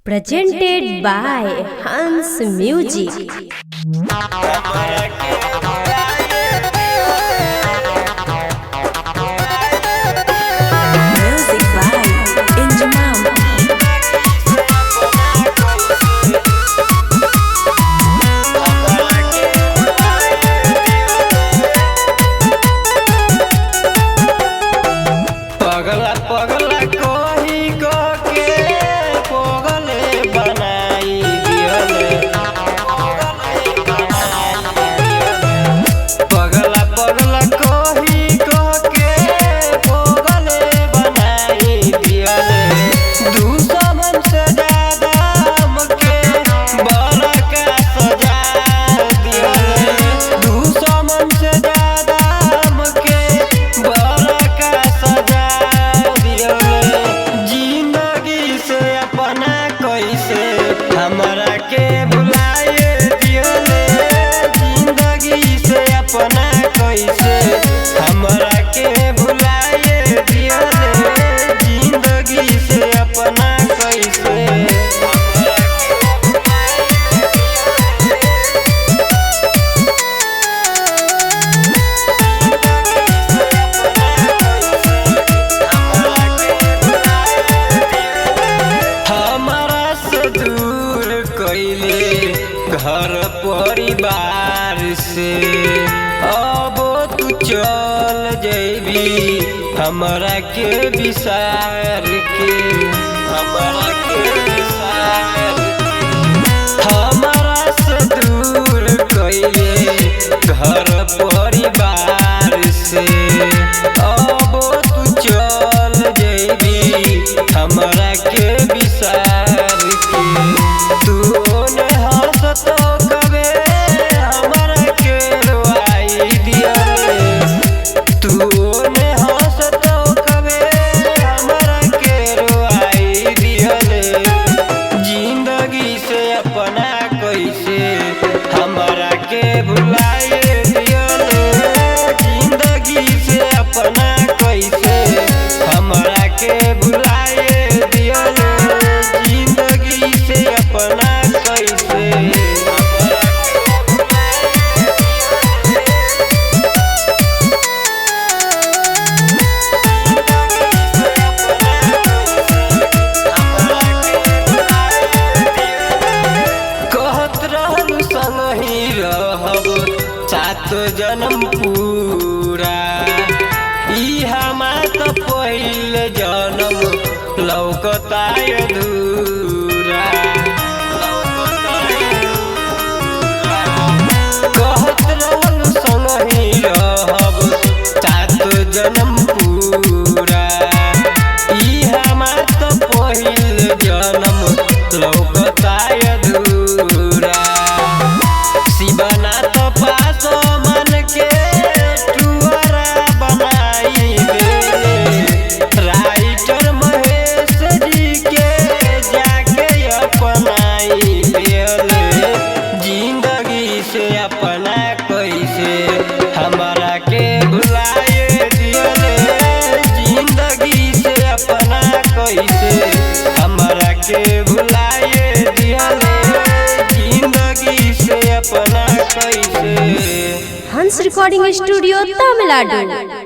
Presented by Hans Music. Music by Injamam. पगला पगला कही के पगले बनाई दिहले। पगला पगला कही के पगले बनाई दिहले। दुश्मन से ज्यादा हमके बड़का सजा दिहले। दुश्मन से ज्यादा हमके बड़का सजा दिहले। जिंदगी से अपना कैसे हमरा के भुलाए दिहले। जिंदगी से अपना कैसे हमरा के भुलाए दिहले। जिंदगी से अपना कैसे हमारा से दूर कैले घर परिवार से अब तू चल जैबी हमरा के विसार के, हमरा के विसार के। हमारा से दूर कैले घर परिवार से अब तू चल जैबी हमरा के विसार के। तू ने हंसत कबे हमरा के रोआई दियले। तू ने हंसत कबे हमरा के रोआई दियले। जिंदगी से अपना कैसे हमरा के भुलाए दियले। जिंदगी से अपना कैसे हमरा के भुलाए दियले। जिंदगी से अपना कैसे कहत रहलू संगही रहब सात जन्म पूरा। ई हमार त पहिल जन्म लौकता अधूरा। कहत रहलू संगही रहब सात जन्म पूरा। ई हमार त पहिल जन्म लौकता अधूरा। शिवनाथ पास मन के टुअरा बनाई देले। राइटर महेश जी के जाके अपनाई देले। जिंदगी से अपना कैसे हमरा के भुलाए दियले। जिंदगी से अपना कैसे हमरा के भुलाए दियले। जिंदगी से अपना कैसे। Hans Recording Studio, Tamil Nadu.